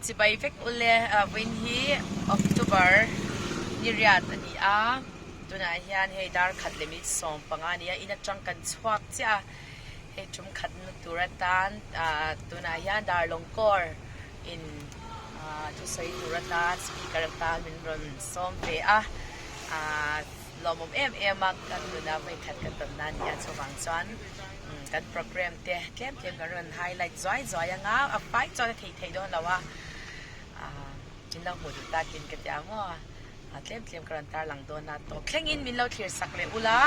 Chibai vek ule vawiin hi October ni riat a ni a, tunah hian hei dar khat leh minute 15 a ni a, in atang kan chhuak chiah a, hei tum khat na tur atan tunah hian Darlawngkawr in thusawi tur atan speaker atan min rawn sawm ve a, lawmawm em em a kan nuna vawi khat ka tawn na a ni a, chuvang chuan kan programme te tlem tlem kan rawn highlight zuai zuai ang a, a fai chuan a thei thei dawn lo a, min lo hmuh duh takin ka ti ang maw, tlem tlem ka rawn tarlang dawn a, tawp thlengin min lo thlir sak leh ula,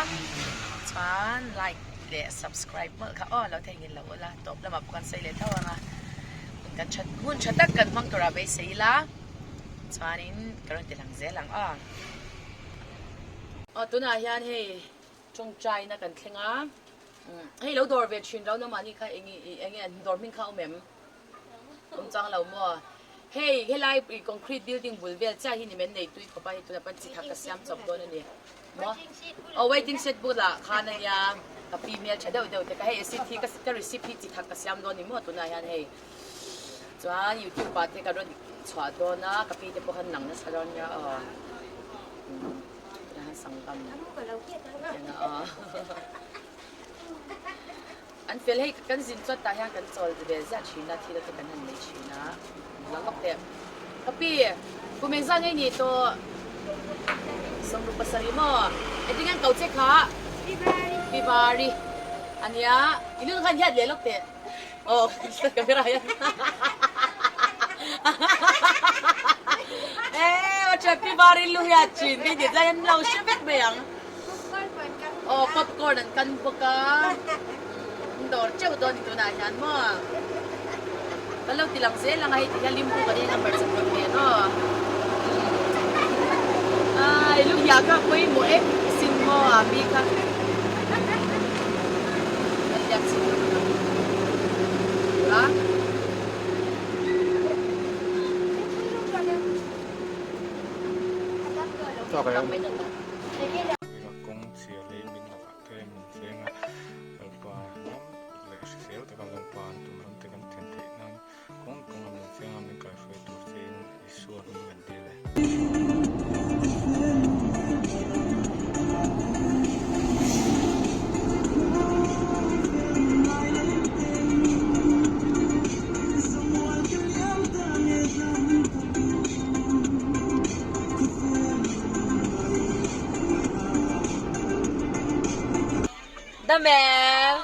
chuan like leh subscribe mawlh kha aw lo theihnghilh lo ula, tawp lamah pawh kan sawi leh tho ang a, hun kan that hun tha tak kan hmang tur ah beisei ila, chuanin ka rawn ti lang zel ang aw. Aw tunah hian hei tawngtaina kan thleng a, hei lo dawr ve thin lo na mahni kha eng enge an dawr hming kha a awm em? Awm chang lo maw? Hei helai concrete building bul vel chiah hi ni men nei tui khawp a hei tunah pawn chi thak ka siam chawp dawn a ni maw? Aw waiting shed bulah khan a nia ka pi hmel tha deuh deuh te kha hei acid hi ka receipt hi chi thak ka siam dawn a ni maw tunah hian hei. Chuan youtube ah te ka rawn chhuah dawn a ka pi te pawh khan lang nasa dawn nia aw tunah hian sangam ena aw an fel hei kan zin chuan tah hian kan chawl ve ziah thin a thil te kan han nei thin a lang lawk teh ka pi kum engzah ngei ni tawh 67 maw engtin nge an ko che kha Pi Vari ania i lu khan hiat leh lawk teh. Aw camera hian Eh Chappy var in lu hian chin mi dit lai an lo hre vek mai ang. Aw popcorn an kan bawk a. Dawr teuh dawn ni tunah hian maw. Kan lo ti lang zel ang a hei ti hian limbu kan en a hmarcha pawlh nen aw. Ai lu hiah kha pawimawh em sin maw a mi kha. Kawng chhia leh min lakah te min veng a, Lalpa ram leh hrisel taka Lalpa an tum ram te kan thlen theih nan kawng kawnga min veng a min kaihruai tur chein Isua hming kan dil e. Dam em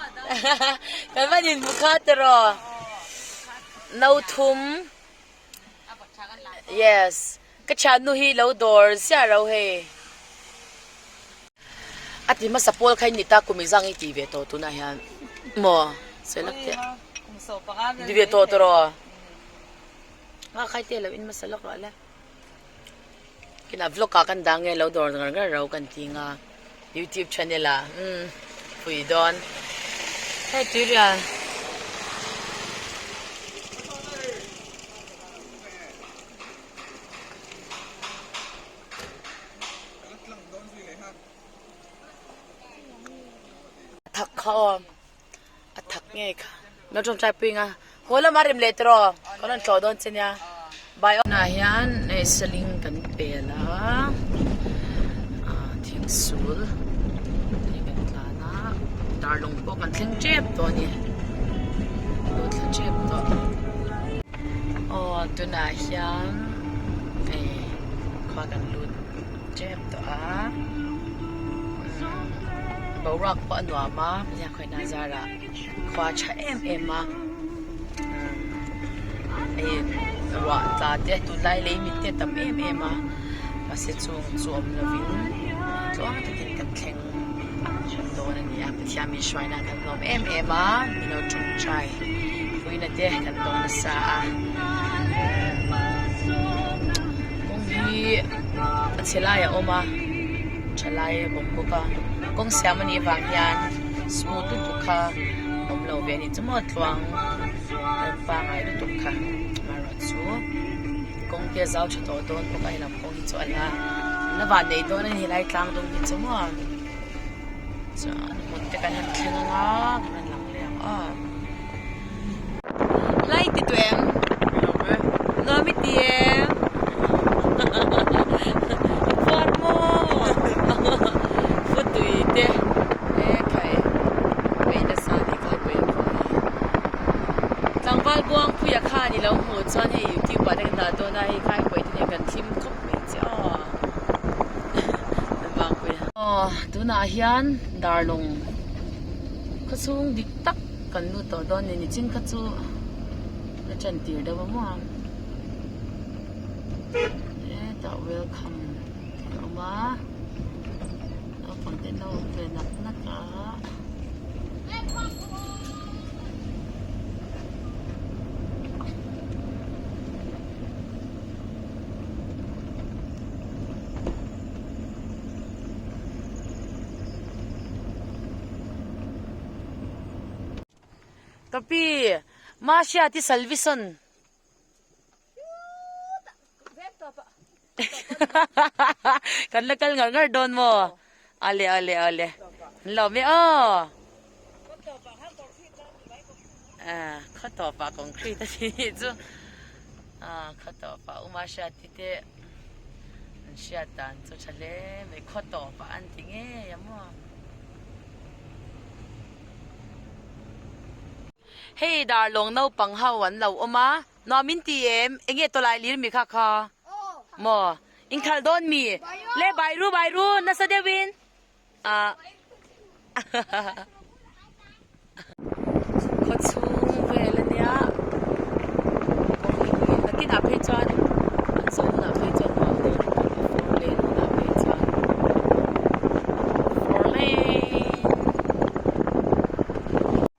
kan van inhmu kha tiraw no thum. Yes ka thiannu hi lo dawr ziah ro hei a ti hmasa pawl kha in ni ta kum izang i tih ve tawh tunah hian maw sawi lak teh ti ve tawh tawh rawh a khai te lo in hmasa lawk rawh le kinah vlog ah kan dah nge lo dawr ngar ngar ro kan ti nga youtube channel ah umm pui dawn hei tuirial. A thak kha aw a thak ngei kha no tawngtai pui nga haw lama rem leh tawh rawh kan rawn tlawh dawn che nia bye aw. Tunah hian hei saling kan pel a ah thing sul hei kan tlan a darlawng pawh kan thleng tep tawh a ni lut thla tep tawh aw tunah hian hei khua kan lut tep tawh a boruak pawh a nuam a biakhawina zarah khua tha em em a hei ruah tla te tunlai lei mit te a tam em em a mahse chung chu awm lovin tluang takin kan thleng dawn a ni a Pathian min hruaina kan lawm em em a min lo tawngtai puina te kan dawn nasa a kawng hi a chhe lai a awm a tha lai a awm bawk a kawng siam a nih avang hian smooth lutuk kha awm lo ve a ni chu maw tluang rem pangai lutuk kha amaherawh chu kawng te a zau tha tawh dawn bawk a helam kawng hi chu a la la van nei dawn a ni helai tlang dawng hi chu maw chuan hmun te kan han thleng ang a kan han lang leh ang aw. Lai ti tawh em? Nuam. Nuam i ti em? I puar maw? Futui te e khai peih nasa a nih kha pawih a pawh hi. Tlangval Buangpuia khan i lo hmuh chuan hei youtube ah te kan dah dawn a, hei khai pawih te nen kan thlim khawp mai che aw. Buangpuia. Aw tunah hian darlawng khawchhung dik tak kan lut tawh dawn a ni nichin kha chu a ṭan tir deuh a maw hetah welcome tih a awm a naupang te an lo awm ve nak nak a. Ka pi, Mahriati Salvison. Kan la kal ngar ngar dawn maw? Ale ale ale. An lo me aw. Ah, khaw tawpah concrete a ni chu. Ah, khaw tawpah u Mahriati te an hriat dan chu tha hle mai. Khaw tawpah an ti ngei a maw? Hei darlawng naupang ho an lo awm a, nuam in ti em? Eng nge tawlai lir mi kha kha? Maw? In khalh dawn mi? Le bai ru bai ru nasa deuh in ah khaw chhung vel a nia nakinah phei chuan an zawh hunah phei chuan nuam deuh lutuk a four lane hunah phei chuan four lane.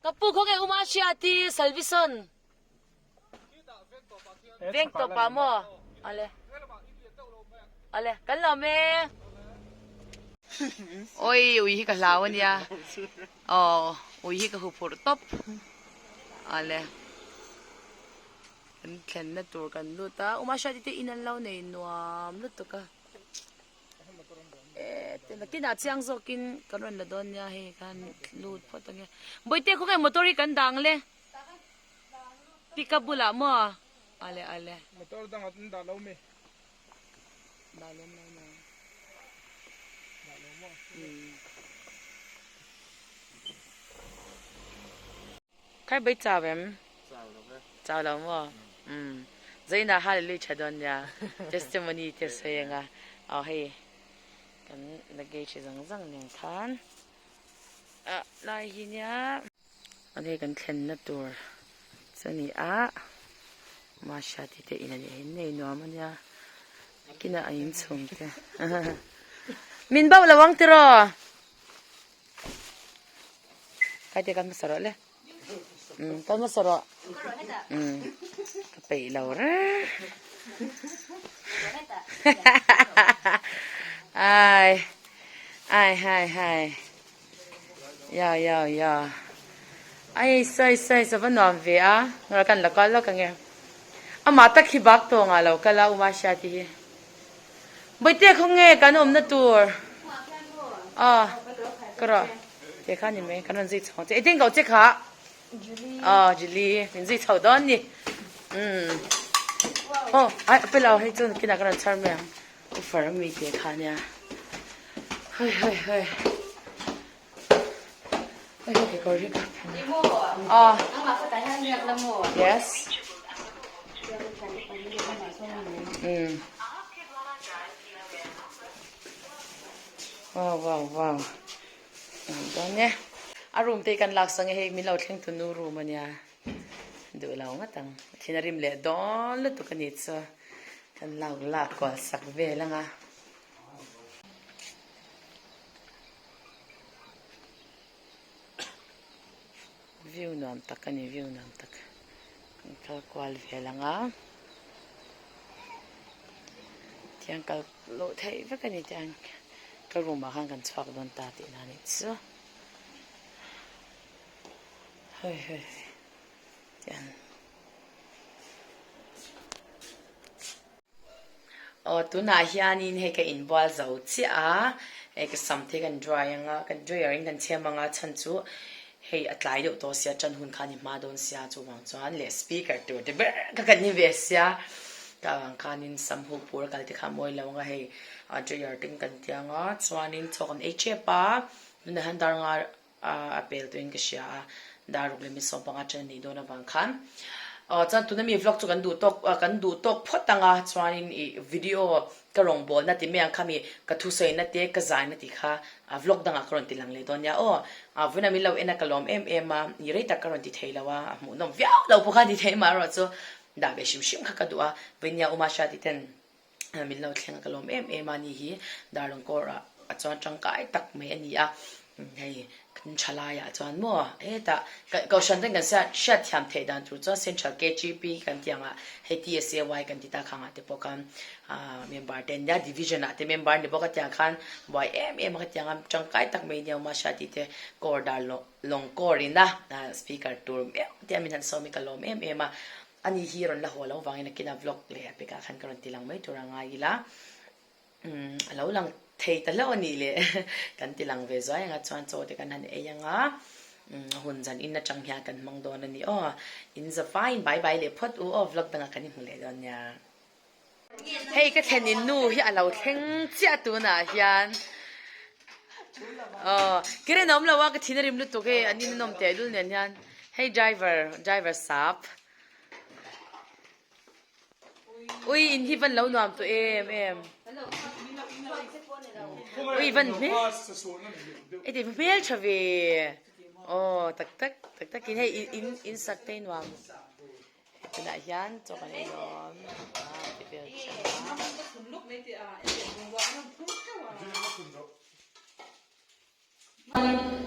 Ka pu khaw nge Uma Hriati Salvison veng tawp ah maw ale ale kan lo me oi ui hi ka hlau ania aw ui hi ka huphurh tawp ale kan thlenna tur kan lut a Uma Hriati te in an lo nei nuam lutuk a. Nakinah chiang zawkin kan rawn la dawn nia hei khan lut phawt ange. Bawihte khawnge motor hi kan dang le? Pickup bulah maw? Ale ale. Motor dang an dah lo mi? Dah lem lo maw? Dah lo maw? Khai bai chau em? Chau lo ve. Chau lo maw? Umm. Zaina hallelujah tha dawn nia. Testimony te sawi anga. Aw hei kan luggage zawng zawng nen khan ah lai hi nia. An hei kan thlenna tur chu a ni a. Mahriati te in a nih hi nei nuam a nia. Kinah an inchhung te. Min bauh lo ang tiraw? Kai te kan hmasa rawh le. Um kan hmasa rawh. Um ka peih lo reng. Ai ai hai hai. Ya ya ya. Ai sai sai sava nuam ve a. Ngara kan la kal lawk ange. Amah tak hi bak tawng ah lo kal a Uma Hriati hi. Bawihte khaw nge kan awmna tur a ka rawh te kha ni mai kan rawn zui chho che engtin kau che kha aw Julie min zui chho dawn ni umm aw ai a pelo hei chu nakinah ka rawn chhar mai ang offer a mi te kha nia hoi hoi hoi hei hei kekawr hi ka aw yes umm wow wow wow dawn e a room te hi kan lak sang e hei min lo thleng tu nu room ania duh lo ngawt ang thin a rim leh dawn lutuk ani chu kan lak lak kual sak vel anga. View nuam tak a ni view nuam tak kan kal kual vel ang a tiang kal loh theih vek a ni tiang ka room ah khan kan chhuak dawn ta tih na nih chu hei hei tiang. Aw tunah hianin hei ka inbual zo chiah a, hei ka sam te kan dry ang a, kan dryer in kan chhem ang a chhan chu hei a tlai deuh tawh sia tan hun kha a ni hma dawn sia chuvang chuan leh speaker tur te ber kha kan ni ve sia. Tah avang khanin sam huh pur a kal te kha a mawi lo ang a hei a dryer te kan ti ang a chuanin chaw kan ei tep a tunah hian dar nga a pel tawhin ka hria a dar ruk leh mi 15 ṭan a nih dawn avang khan aw chuan tuna mi vlog chu kan duh tawk kan duh tawk phawt ang a chuanin ih video ka rawngbawlna ti mai ang kha mi ka thusawina te ka zaina tih kha vlog dangah ka rawn ti lang leh dawn nia aw vawiin min lo en a ka lawm em em a ni rei tak ka rawn ti thei lo a a hmuhnawm viau lo pawh kha ni thei amaherawh chu dah ve hrim hrim kha ka duh a vawiin nia Uma Hriati ten min lo thleng a ka lawm em em a ni hi Darlawng kawr ah a chuan tangkai tak mai a ni a hei kan tha laiah chuan maw hetah kohhran ten kan hriat thiam theih dan tur chuan Central KGP kan tih ang ah hei TSAY kan ti ta khang ah te pawh khan member te an nia division ah te member an ni bawk a tiang khan buai em em a ka ti ang a tangkai tak mai nia Uma Hriati te kawr Darlawng kawr in a speaker tur meuh te a min han sawm hi ka lawm em em a. Ani hi rawn la haw lo vangin a kina vlog leh a pekah khan ka rawn ti lang mai tur a ngai ila umm a lo lang thei ta hlauh a nih leh kan ti lang ve zuai anga chuan chaw te kan han ei anga umm hun zan in atang hian kan hmang dawn a ni aw in za faiin bye bye leh phawt u aw vlog dangah kan inhmu leh dawn nia. Hei ka thlen in nu hi a lo thleng chiah tunah hian aw keren a awm lo a ka thin a rim lutuk hei an in a nawm teh dul nen hian hei driver driver sap ui in hi van lo nuam tawh em em ui van hmel heti hmel tha ve aw tak tak tak tak in hei in in sak te nuam. Tunah hian chaw kan ei dawn a ti vel thin a.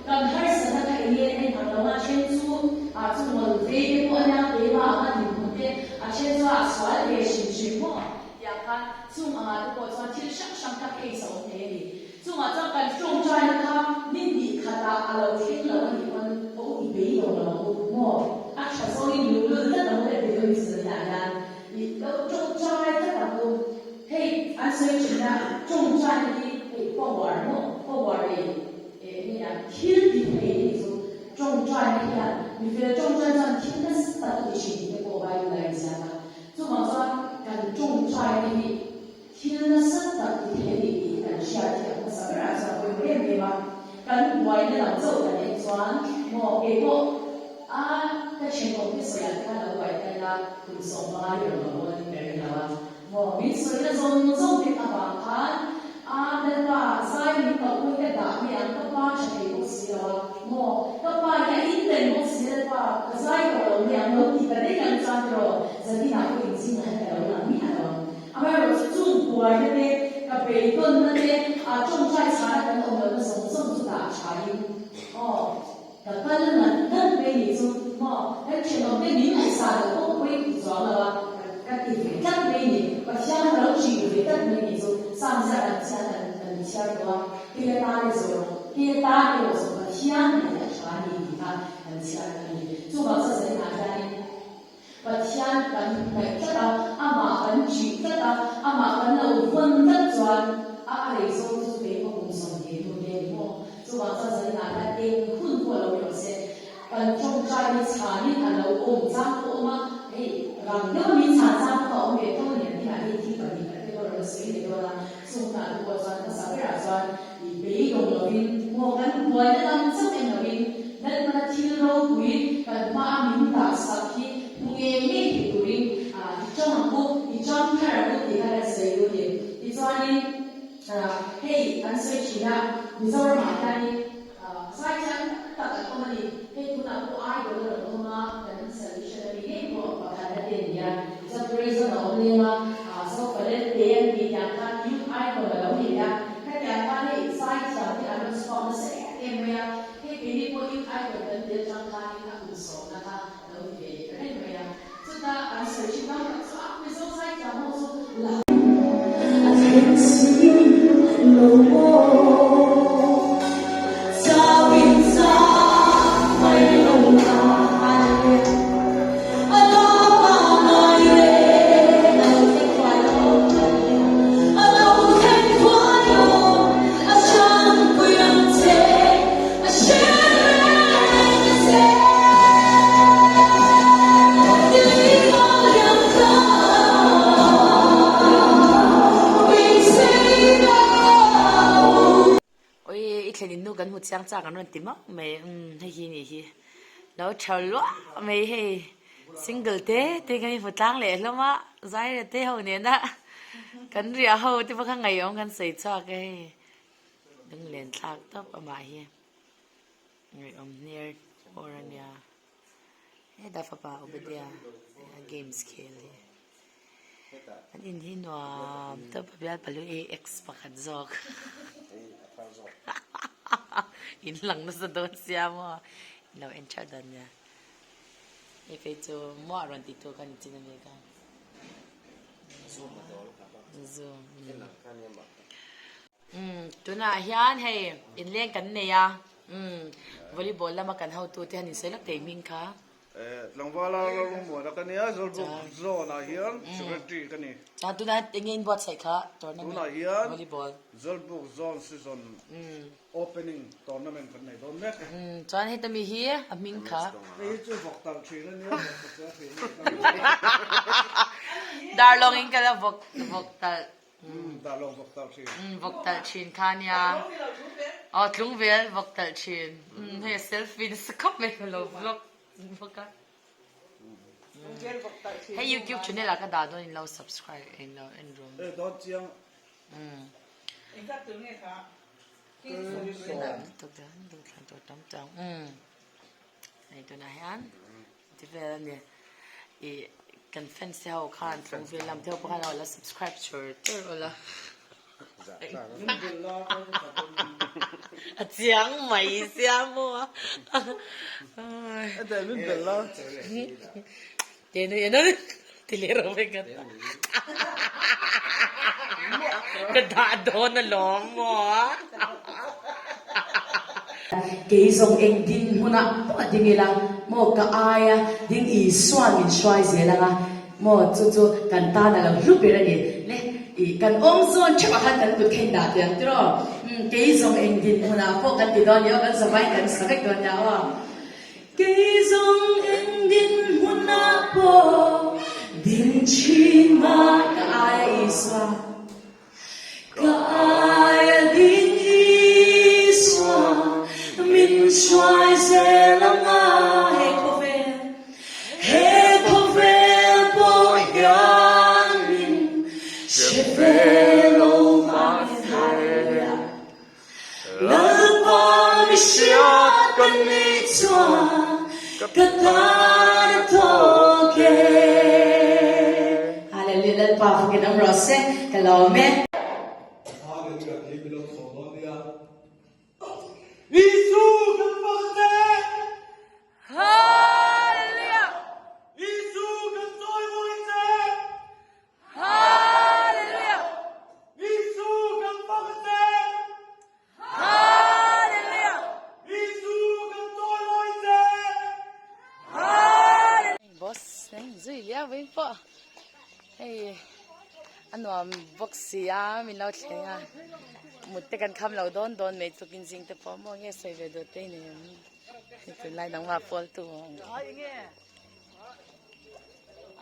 Kan harsatna kha eng nge a inang lo a, then chu ah chu ngawl vei te pawh a nia, keimah anga dinhmun te a then chu a sual ve hrim hrim maw tih ah khan chung angah te pawh chuan thil hrang hrang kha case a awm thei a ni. Chungah chuan kan tawngtaina kha ni hnih khatah a lo thleng lo a nih pawn ka u i beidawng lo ang u maw? A tha zawngin luhlul tlat ang u le ti deuhin sawiah hian i lo tawngtai tlat ang u. Hei an sawi thin a, tawngtaina hi hei power maw? Power ei eh enge nia thil ti thei a nih chu. Tawngtaina hian mi fel tawngtai chuan thil nasa tak a ti thin tih te pawh Bible a inziak a. Chuvang chuan kan tawngtaina hi Thil nasa tak ti thei a ni tih hi kan hriat thiam hmasa berah chuan pawimawh em em a, kan buaina lam chauh kan en chuan maw keipawh a ka thenawm te sawiah te khan lo buai ta ila kum 15 hi rawn awm in ka ring lo a maw min sawina zawng zawng te avang khan a Lalpa zai min koh pawhin ka dah mai ang ka pa tha thei bawk si lo a maw ka pa hi a in reng bawk si Lalpa ka zai tawh lo mai ang lo ti ta daih ang chuan tiraw zaninah pawh inzingah hian ka lo lang miah lo ang. Amaherawhchu chung buaina te, ka beidawnna te, a tawngtai chhana kan awm lohna zawng zawng chu dah thain aw ka kal ngat ngat mai nih chu maw kan thenawm te min ngaihsah loh pawh pawi ti chuang lo a ka ti ve tlat mai ni Pathian ka lo ṭih ve tlat mai nih chu Sam ziah kan chhiar kan kan chhiar tawh a kei atan i zawh rawh kei atan erawh zawh Pathian ngaihna tha a ni tih kha kan chhiar a ni chuvang chuan zaninah hianin Pathian kan hnaih tlat a, amah kan ṭih tlat a, amah kan lo vawn tlat chuan a a rei zawng chu keimah kum 20 hnu te a ni maw? Chuvang chuan zaninah hian eng hun pawh lo ni rawh se, kan ṭawngṭai hi chhanin a lo awm chang pawh a awm a, hei rang deuh a min chhan chang pawh a awm ve tho a ni ang kinah hei thil pahnih khat te pawh rawn sawi leh dawn a, chung hunah te pawh chuan hmasa berah chuan i beidawng lovin maw kan buaina lam chauh en lovin Lalpana thil ropui kan hmaa min dah sak hi hmu ngei ngei thei turin i chang ang u, i chang thar ang u tih kha kan sawi duh a ni. Tichuanin hei an sawi thin a, Mizoramah hianin zaithiam tak tak an awm a ni. Hei tunah pawh idol a rawn awm a, kan solution a mi ngei pawh pakhatna te a ni a. Tichuan tourism a awm leng a, Zofalen te an tih tiang khan youth icon a lo ni leh a. Khatiang khan hei zaithiam te an rawn chhuak nasa em em mai a. Hei keini pawh youth icon kan tih atang khanin a kum sawmna kha a lo ni ve leh ta reng mai a. Chuta an sawi thin tam tak chu a Mizo zaithiam ho chu la A thleng si lo maw? Chauin chang mai lo la le, a dawpa ngai reng a lo thleng fai lo mai a. thlen in nu kan hmu chiang chak an rawn ti mauh mai umm hei hi nih hi lo tha luah mai hei single te te kan inhmu tlang leh hlawm a zaire te ho nena kan riah ho te pawh kha ngaihawm kan sawi chhuak e hei lunglen thlak tawp amah hi ngaihawm hner awr a nia. Heta fapa Obedia a games khel hi an in hi nuam tawp a bial palu AX pakhat zawk in lang nasa dawn sia maw in lo en tha dawn nia hei phei chu muah rawn ti tu kha ni chin ami kha zoom tunah hian hei inleng kan nei a. Umm volleyball lama kan hotu te han insawi lawk thei hming kha. Tlangvala Lalrungmuana ka nia, Zawlbuk zone ah hian secretary ka ni. Chuan tunah hian enge in buatsaih kha tournament Tunah hian volleyball. Zawlbuk zone season opening tournament kan nei dawn mek e. Umm chuan heta mi hi a hming kha. Hei hi chu vawk talh thin a nia, vawk pasal thin a ni. Darlawng in ka la vawk vawk talh. Umm darlawng vawk talh thin. Umm vawk talh thin kha nia. Aw tlungvel vawk talh thin. Umm hei a selfie nasa khawp mai ka lo vlog bawk a. Hei youtube channel ah ka dah dawn in lo subscribe in lo en rum. E dawn chiang. Umm. Engzat tur nge kha? Umm hei tunah hian ti vel a ni. Ih kan fans te ho khan tlungvel lam te ho pawh khan lo la subscribe chur chur ula. A chiang mai sia maw a. Te nui en a ti leh rawh vek a. Ka dah dawn alawm maw. Kei zawng eng dinhmunah pawh a ding ila maw ka aia ding Isua'n min hruai zel anga maw chu chu kan tan a lo hlu ber a ni le ih kan awm zawn theuh ah khan kan kut kha in dah teh ang tiraw umm kei zawng eng dinhmunah pawh kan ti dawn nia aw kan zavai kan sa vek dawn nia aw. Kei zawng eng dinhmunah pawh ding thin mah ka aia Isua. Ka aia ding Isua min hruai zel ang a he khawvel, he khawvel pawh hian min hre ve lo mahse Hallelujah Lalpa mi hriat ka nih chuan ka tan a tawk e. Hallelujah Lalpa fakin awm rawh se ka lawm e. Hallelujah tih hi min lo chhawm dawn nia. Isu kan fak che! Hallelujah! Isu kan chawimawi che! Hallelujah! Isu kan fak che! Hallelujah! Isu kan chawimawi che! Hallelujah! Boss nen zui liau vei pawh hei a nuam bawk si a min lo thleng a mut te kan kham lo dawn dawn mai tukin zing te pawh maw nge sawi ve duh te nei ang hei tunlai nangmah pawl tu ang.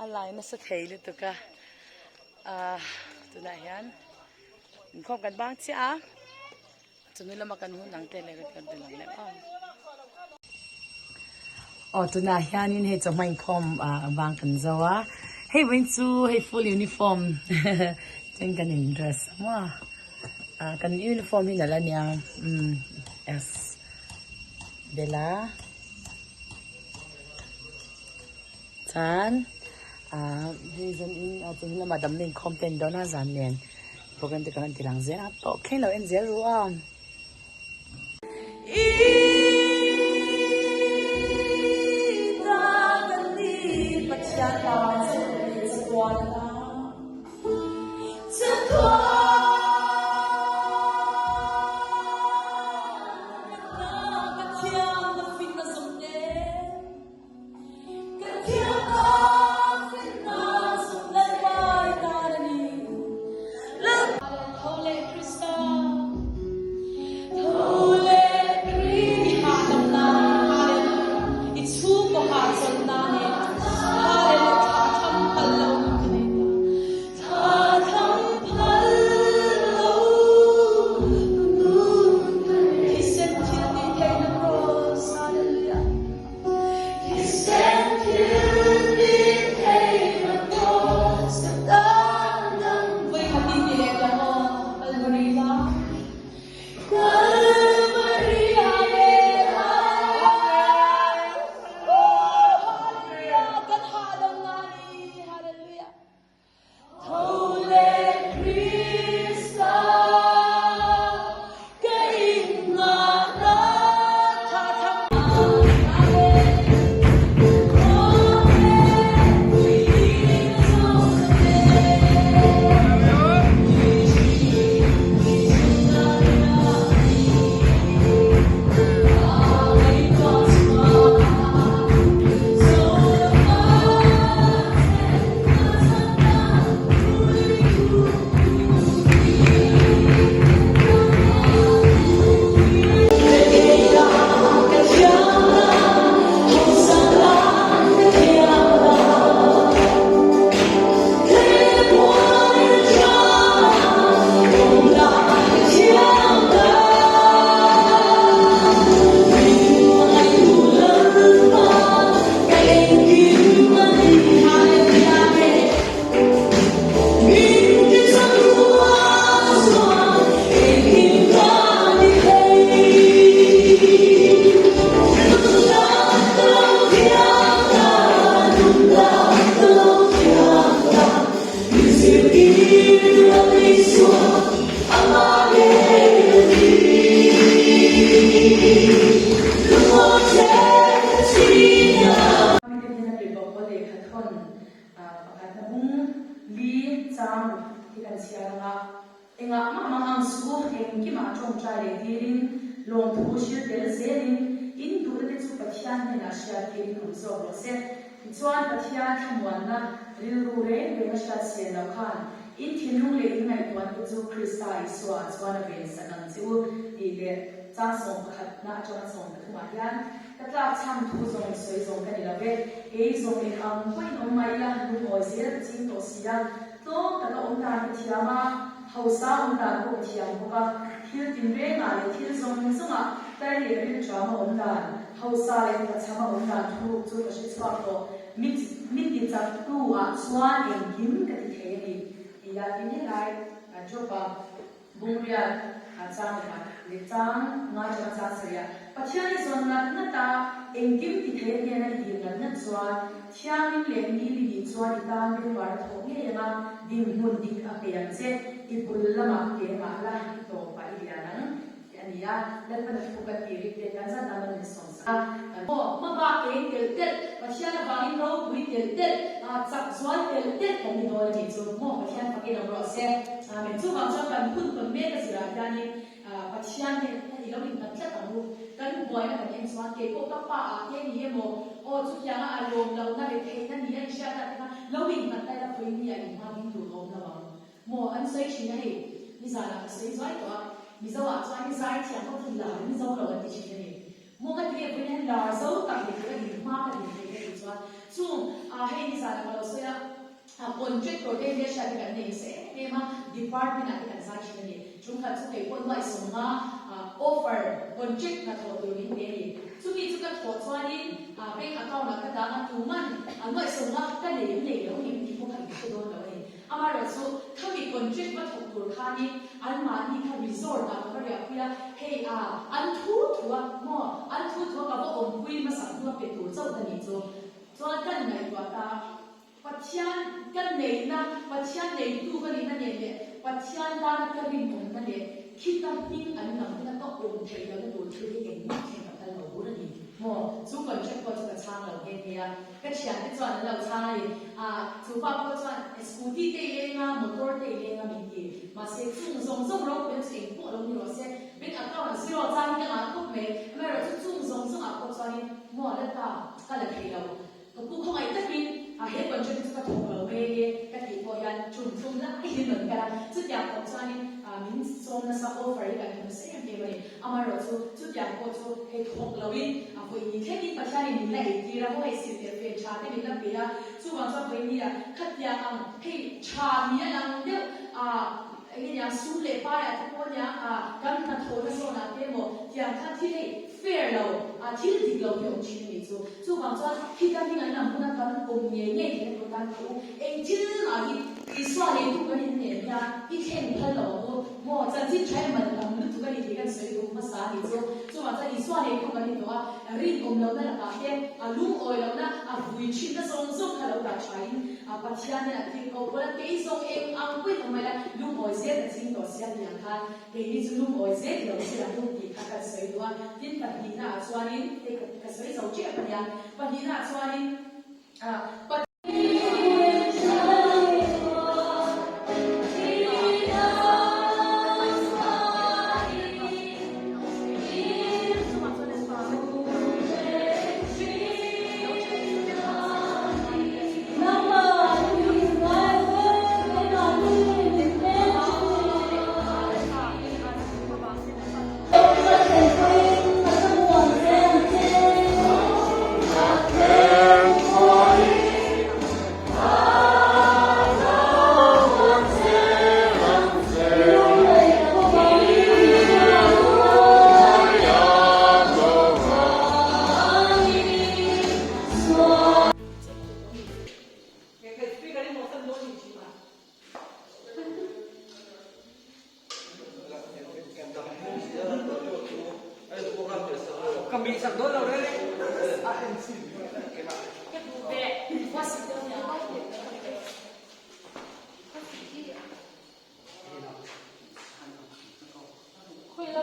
A lai nasa thei lutuk a ahh tunah hian inkhawm kan bang chiah a chumi lama kan hun ang te leh kan ti lang leh pawh ang aw tunah hianin hei chawhma inkhawm ah bang kan zo a hei vawiin chu hei full uniform chuan kan in dress a maw ah kan uniform hi nalh a nia umm s bela. Chuan ah hei zan in ah chawhnu lamah damna inkhawm te a ni dawn a zan nen program te kan rawn ti lang zel a tawh thleng lo en zel ru a. Pakhatna bung li chang hi kan chhiar ang a, engah mah mang ang suh u, engkimah tawngtai leh dilin lawmthu hril tel zelin in duhna te chu Pathian hnenah hriat tirin awm zawk rawh se. Tichuan Pathian thlamuanna rilru reng reng a hriat sian loh khan in thinlung leh in ngaihtuahna te chu Krista Isua ah chuan a vensak ang che u tih leh chang 11na atanga 13 ah hian Ka tlak chhan thu zawng sawi zawng ka ni lo ve. Kei zawng eng ang pawhin awm mai ila, lungawi zel ka ching tawh si a. Tlawm taka awm dan ka thiam a, hausa awm dan pawh ka thiam bawk a. Thil tinrengah leh thil zawng zawngah tar leh rilṭama awm dan, hausa leh tlachhama awm dan thuruk chu ka hre chhuak tawh. Mi mi ti chaktu ah chuan engkim ka ti thei a ni, tia tin helai Job-a. Bungriat a chang leh leh chang ngai chang a chang sarih a, Pathian i zawn ngat ngat a, engkim ti thei a hnena i dil ngat ngat chuan Thianghlim leh ngil i nih chuan i tan bengvar a thawh ngei ang a, dinhmun dik a pe ang che, i bul lamah ke mah la i tawpah i lian ang tih a ni a, Lalpan a thu kan tih rik te kan zat a man min sawm sak a, kan. Aw, hmabak eng telh telh, Pathian avangin ropui telh telh, chak zual telh telh kan ni dawn a nih chu maw Pathian fakin awm rawh se. Amen. Chuvang chuan kan hun tawn mek a zirah hianin Pathian hian i lo innghat tlat ang u. Kan buaina kan en chuan kei pawh ka pa ah te ni emaw, aw chutianga a lawm lohna leh theihna ni a inhriatna te kha lo innghat ta ila pawhin mi a inhma ding tur a awm lo ang. Maw an sawi thin a hei, nizanah ka sawi zuai tawh a, Mizo ah chuan i zai thiam ho chu lar in zo lo an ti thin a ni. Maw ka ti e vawiin hian lar zo tak ni tura inhma ka din theih ka tih chuan chung ah hei nizanah ka lo sawi a, A contractor te hian hriat hi kan nei nasa em em a, department ah te kan zai thin a ni. Chung khat chu kei pawh nuaih sawmnga offer contract hna thawh tur min pe a ni. Chumi chu ka thawh chuanin bank account ah ka dang a, tuman nuaih sawmnga ka nei em nei lo ngem tih pawh kha in hre dawn lo a ni. Amaherawhchu khami contract va thawk tur khanin anmahni kha resort ah ka va riahpui a, hei a an thu thu a maw an thu thu a ka va awmpui hmasak hnua pe tur chauh ka nih chu. Chuan kan ngaihtuah ta. Pathian ka neihna, Pathian neitu ka nihna nen leh Pathian tana ka rinawmna leh khita hming an lam huna ka awm theih lohna tur thil hi engmah thleng ka phal lo bur a ni maw? Chu contract pawh chu ka chhang lo nghe nghe a, ka thiante chuan an lo chhang a ni. Ah, chu pa pawh chuan scooty te i leng a, motor te i leng a min ti. Mahse, chung zawng zawng ropuina chu engpawh lo ni rawh se, bank account ah zero chang hi ka ngah khawp mai. Amaherawhchu chung zawng zawngah pawh chuanin maw Lalpa ka la thei lo. Ka pu khawngaih takin a he contract chu ka thawk lo mai ange ka tih pawh hian tum thum lai hi rawn kal a, chutiang khawp chuanin min sawm nasa offer hi kan hmu nasa em em a ni. Amaherawhchu chutiang pawh chu hei thawk loin a vawi ni thlengin Pathianin min la eitir a, maw hei silh leh fen tha te min la pe a, chuvang chuan vawi nia khatiang ang hei tha ni a lang deuh a enge niang sum leh paiah te pawh nia kan hnathawhna zawnah te emaw tiang khan thil hei fair lo a thil dik lo hi awm thin a nih chu. Chuvang chuan khita hming an lam huna kan awm ngei ngei theihna tur tan ka u, eng thil mah hi Isua neitu kan inhnen hian i thlen phal lo ang u. Maw, chanchin tha em an tam lutuk a ni tih kan sawi duh hmasa a nih chu. Chuvang chuan Isua neitu kan ni tawh a, rinawm lohna lakah te, a lungawi lohna, a vui thinna zawng zawng kha lo dah thain Pathian hian a thil ko pawl a, kei zawng eng ang pawhin awm mai la, lungawi zel ka ching tawh sia tih ang khan Keini chu lungawi zel lo se ang u tih kha kan sawi duh a, tin pahnihna ah chuanin hei ka sawi zo tep a nia, pahnihna ah chuanin ah.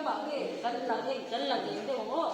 lamah nge kan lang eng kan lang eng deuh ang aw.